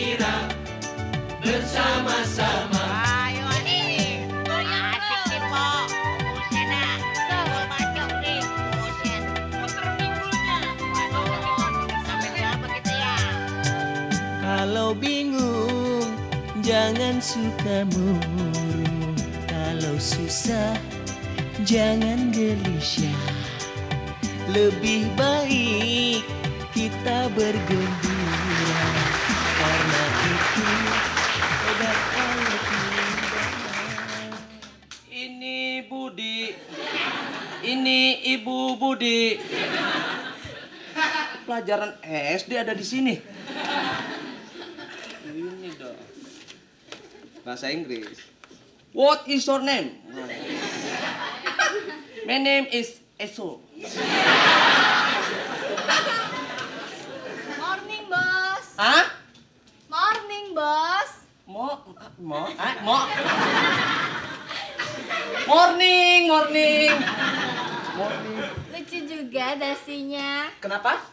gembira bersama-sama. Ayo nih, asik nih po. Buset dah, gua macam nih. Buset, puter pinggulnya. Waduh, sampai berapa gitu ya? Kalau bingung, jangan suka murung. Kalau susah, jangan gelisah. Lebih baik kita bergembira, karena itu obat awet muda. Ini Budi, ini Ibu Budi. Pelajaran SD ada di sini. Ini dong. Bahasa Inggris. What is your name? My name is Eso. Morning, Bos. Hah? Morning, Bos. Mo. Morning. Lucu juga dasinya. Kenapa?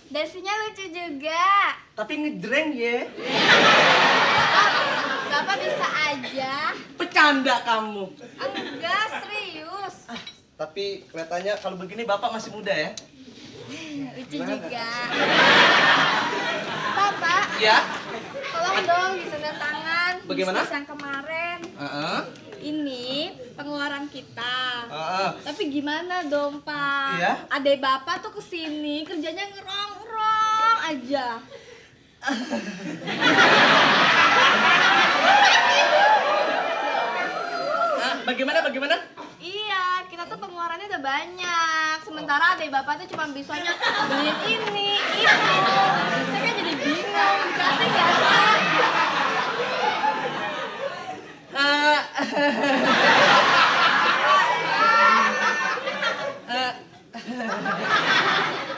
Dasinya lucu juga. Tapi ngejreng ya. Bapak bisa aja. Bercanda kamu. Enggak, serius. Tapi kelihatannya kalau begini Bapak masih muda ya? Lucu juga. Bapak, Ya. tolong dong ditanda tangan. Bagaimana? Bisnis yang kemarin. Ini pengeluaran kita. Tapi gimana dong, Pak? Iya? Adek Bapak tuh kesini kerjanya ngerong-ngerong aja. Bagaimana? Iya, kita tuh pengeluarannya udah banyak. Sementara adek Bapak tuh cuma bisanya beliin ini, itu. Saya kan jadi bingung, dikasih nggak sih?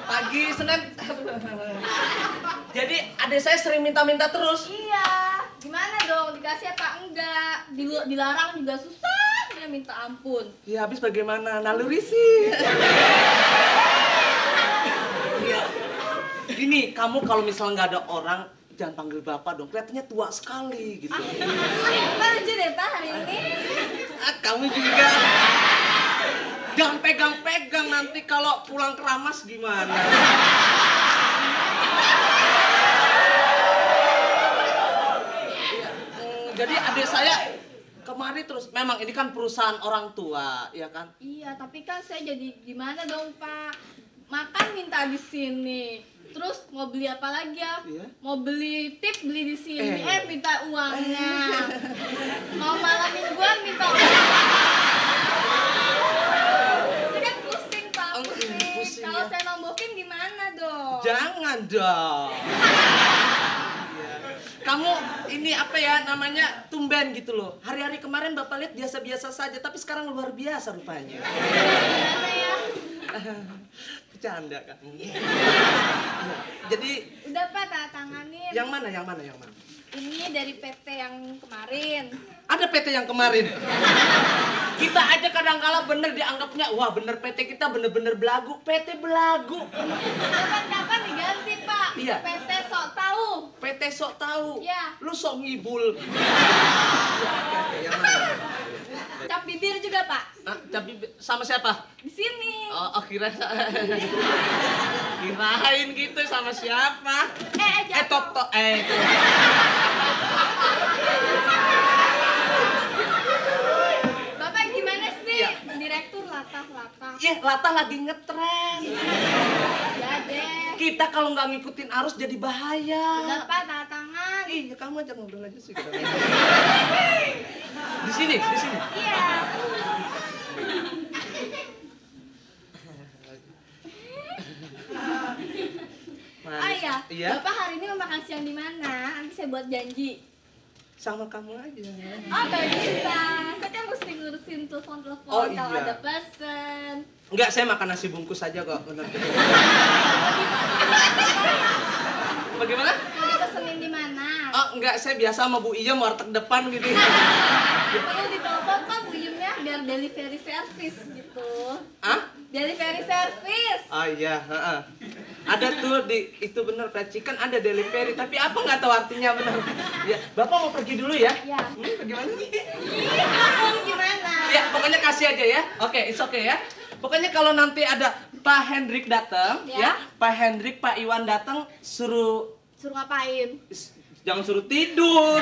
Pagi Senin. Jadi adik saya sering minta-minta terus. Iya, gimana dong? Dikasih apa enggak? Dilarang juga susah, dia minta ampun. Ya habis bagaimana? Naluri sih. Iya. Gini, kamu kalau misalnya nggak ada orang, jangan panggil Bapak dong. Kelihatannya tua sekali gitu. Pak lucu deh Pak hari ini. Kamu juga. Jangan pegang-pegang, nanti kalau pulang keramas gimana? Jadi adik saya kemari terus. Memang ini kan perusahaan orang tua, ya kan? Iya, tapi kan saya jadi gimana dong Pak? Makan minta di sini. Terus mau beli apa lagi ya? Iya. Mau beli tip beli di sini. Eh. Minta uangnya. Mau malam mingguan minta uang. Saya kan pusing Pak, Oh, pusing. pusing Kalau ya. saya nombokin gimana dong? Jangan dong. Iya. Kamu ini apa ya namanya tumben gitu loh. Hari-hari kemarin Bapak lihat biasa-biasa saja, tapi sekarang luar biasa rupanya. Gimana ya? Bercanda kamu. Jadi Udah Pak, tanda tanganin. yang mana? Ini dari PT yang kemarin. Ada PT yang kemarin. Kita aja kadang-kala bener dianggapnya, wah bener PT kita bener-bener belagu. PT belagu. Kapan-kapan diganti Pak. Iya. PT sok tahu. PT sok tahu. Iya. Lu sok ngibul. Yang mana? Cap bibir juga Pak. Tapi sama siapa? Di sini. Oh, kirain gitu sama siapa? Jatuh. Bapak gimana sih? Iya. Direktur latah-latah. Latah lagi ngetren. Ya deh. Kita kalau nggak ngikutin arus jadi bahaya. Udah Pak, tanda tangan. Iya, kamu aja ngobrol aja sih. Di sini. Iya. Oh iya. Iya. Bapak hari ini mau makan siang di mana? Nanti saya buat janji. Sama kamu aja. Oh gak bisa, saya kan mesti ngurusin telepon-telepon Oh, kalau iya. ada pesen. Enggak, saya makan nasi bungkus aja kok. Bener. Bagaimana? Mau dipesenin di mana? Oh, enggak, saya biasa sama Bu Iyam warteg depan gitu. Perlu ditelepon Pak Bu Yumnya biar bayar delivery service gitu. Ah? Delivery service. Oh iya, heeh. Ada tuh di itu bener pecikan ada delivery, tapi apa nggak tahu artinya bener. Ya, Bapak mau pergi dulu ya? Ya. Bagaimana? Gimana? Ya, pokoknya kasih aja ya. Oke, it's okay ya. Pokoknya kalau nanti ada Pak Hendrik datang, Ya. ya, Pak Hendrik, Pak Iwan datang, suruh Suruh ngapain? jangan suruh tidur,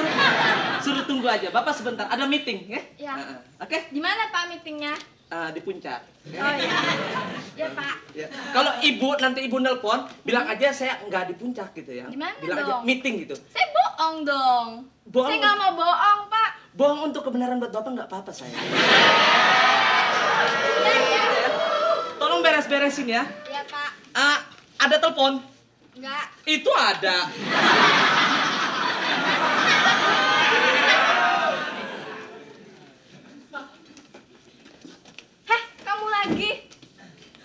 suruh tunggu aja. Bapak sebentar, ada meeting ya. Ya. Heeh. Oke, Di mana Pak meetingnya? di puncak. Ya. Oh iya. Ya Pak. Ya. Kalau nanti ibu nelpon, bilang aja saya nggak di puncak gitu ya. Di mana bilang aja dong? meeting gitu. Saya bohong dong. Bohong? Saya nggak mau bohong Pak. Bohong untuk kebenaran buat bapak nggak apa-apa saya. Ya. Tolong beres-beresin ya. Ya Pak. Ada telepon? Enggak. Itu ada. Heh, kamu lagi?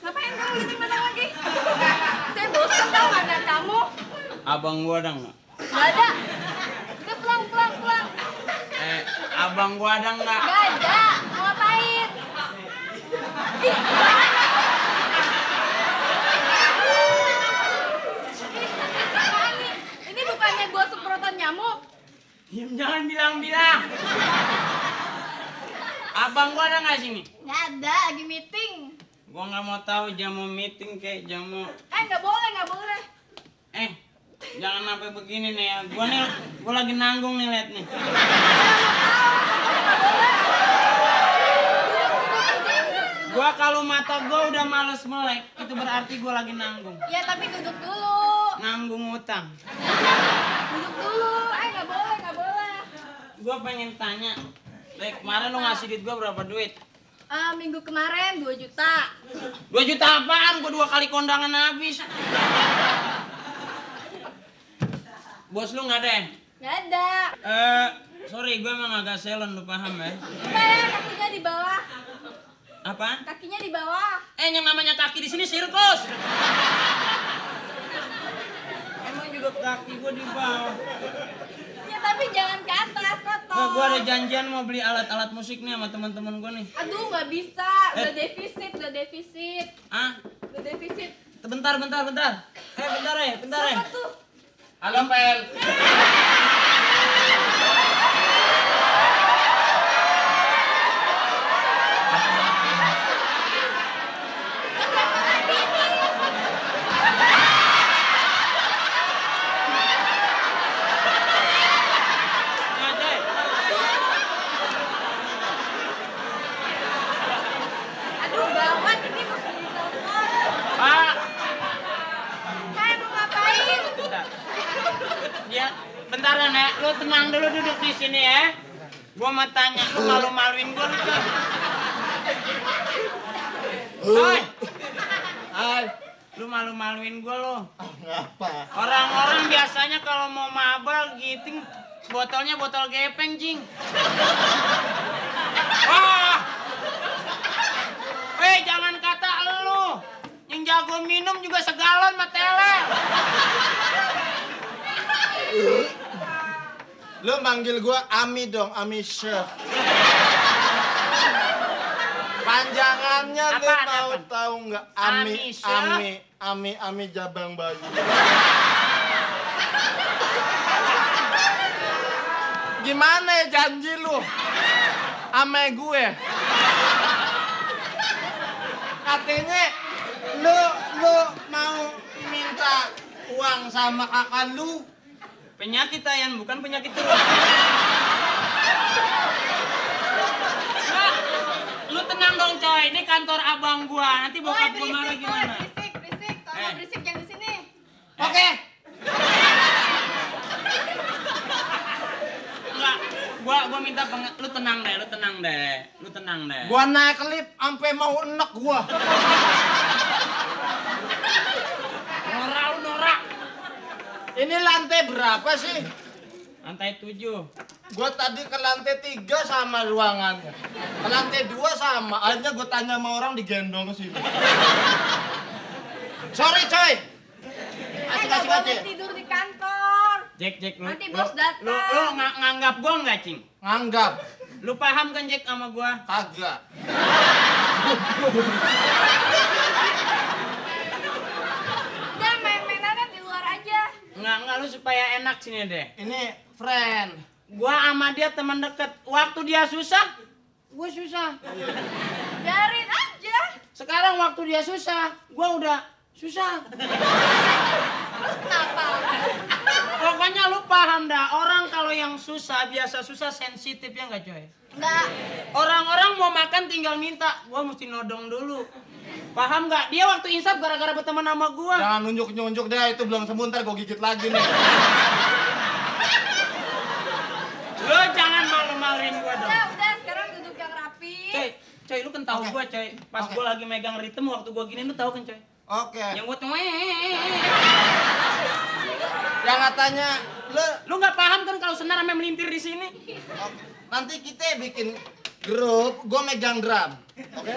Ngapain kamu gitu mata lagi? Saya bosan tau nggak ada kamu. Abang gua ada nggak? Nggak ada. Udah pulang. Abang gua ada nggak? Nggak ada. Mau ngapain? Ih, apaan nih? Ini bukannya gua semprotan nyamuk? Diam, jangan bilang-bilang. Abang gua ada nggak sini? Nggak ada, lagi meeting. Gua nggak mau tahu jamu meeting kayak jamu. Nggak boleh. Jangan sampai begini nih ya. Gua lagi nanggung nih, liat nih. Gua kalau mata gua udah males melek, itu berarti gua lagi nanggung. Ya tapi duduk dulu. Nanggung utang. Duduk dulu. Nggak boleh. Gua pengen tanya, Dek, kemarin lu ngasih duit gua berapa duit? Minggu kemarin 2 juta. 2 juta apaan? Gua 2 kali kondangan habis. Bos lu nggak ada? Nggak ada. Sorry, gue emang agak selen, lu paham ya? Coba ya kakinya di bawah. Apa? Kakinya di bawah. Yang namanya kaki di sini sirkus. Emang juga kaki gue di bawah. Ya tapi jangan ke atas, kotor. Gue ada janjian mau beli alat-alat musik nih sama teman-teman gue nih. Aduh, nggak bisa. Udah defisit. Ah, Udah defisit. bentar. Bentar ya. Siapa tuh? Halo, Pel. Aduh, gawat ini mesti ditelepon. Pak, Hai, mau ngapain? bentar. Ya, bentaran ya. Lu tenang dulu duduk di sini ya. Gua mau tanya, lu malu-maluin gua lu tuh. Hai. Lu malu-maluin gua lu. Ngapa? Orang-orang biasanya kalau mau mabal giting botolnya botol gepeng, Cing. Wah! Jangan kata lu. Yang jago minum juga segalon sama tele. Lu manggil gua Ami dong, Ami Chef. Panjangannya lu Apaan, mau apaan? tahu nggak? Ami Chef? Ami Jabang Bayi. Gimana ya janji lu? Ame gue. Katanya lu mau minta uang sama kakak lu. Penyakit Ayan, bukan penyakit terus. Lu tenang dong coy, ini kantor abang gua. Nanti bokap gua marah gimana? Berisik. Kalau berisik jangan di sini. Oke. Enggak, gua minta lu tenang deh. Gua naik lift sampai mau enek gua. Norak. Ini lantai berapa sih? Lantai 7. Gua tadi ke lantai 3 sama ruangannya. Ke lantai 2 sama. Akhirnya gua tanya sama orang digendong ke sini. Sorry coy. Nggak boleh tidur di kantor. Jack, Nanti bos datang. Lu nganggap gua nggak, Cing? Nganggap. Lu paham kan, Jack, sama gua? Kagak. Udah main-mainannya di luar aja. Enggak, lu supaya enak sini deh. Ini friend. Gua sama dia teman deket. Waktu dia susah, gua susah. Biarin aja. Sekarang waktu dia susah, gua udah susah. Kenapa? Pokoknya lu paham dah, orang kalau yang susah, biasa susah sensitif ya nggak coy? Enggak. Orang-orang mau makan tinggal minta, gua mesti nodong dulu. Paham nggak? Dia waktu insaf gara-gara berteman sama gua. Jangan nunjuk-nunjuk deh, itu belum sembuh ntar gue gigit lagi nih. Lu jangan malu-maluin gua dong. Udah, sekarang duduk yang rapi. Coy, lu kan tahu Oke. gua coy. Pas Oke. gua lagi megang ritme waktu gua gini, lu tahu kan coy? Oke. Yang gua tuh Yang katanya lu nggak paham kan kalau senar sampai melintir di sini? Oke. Nanti kita bikin grup, gue megang drum. Oke?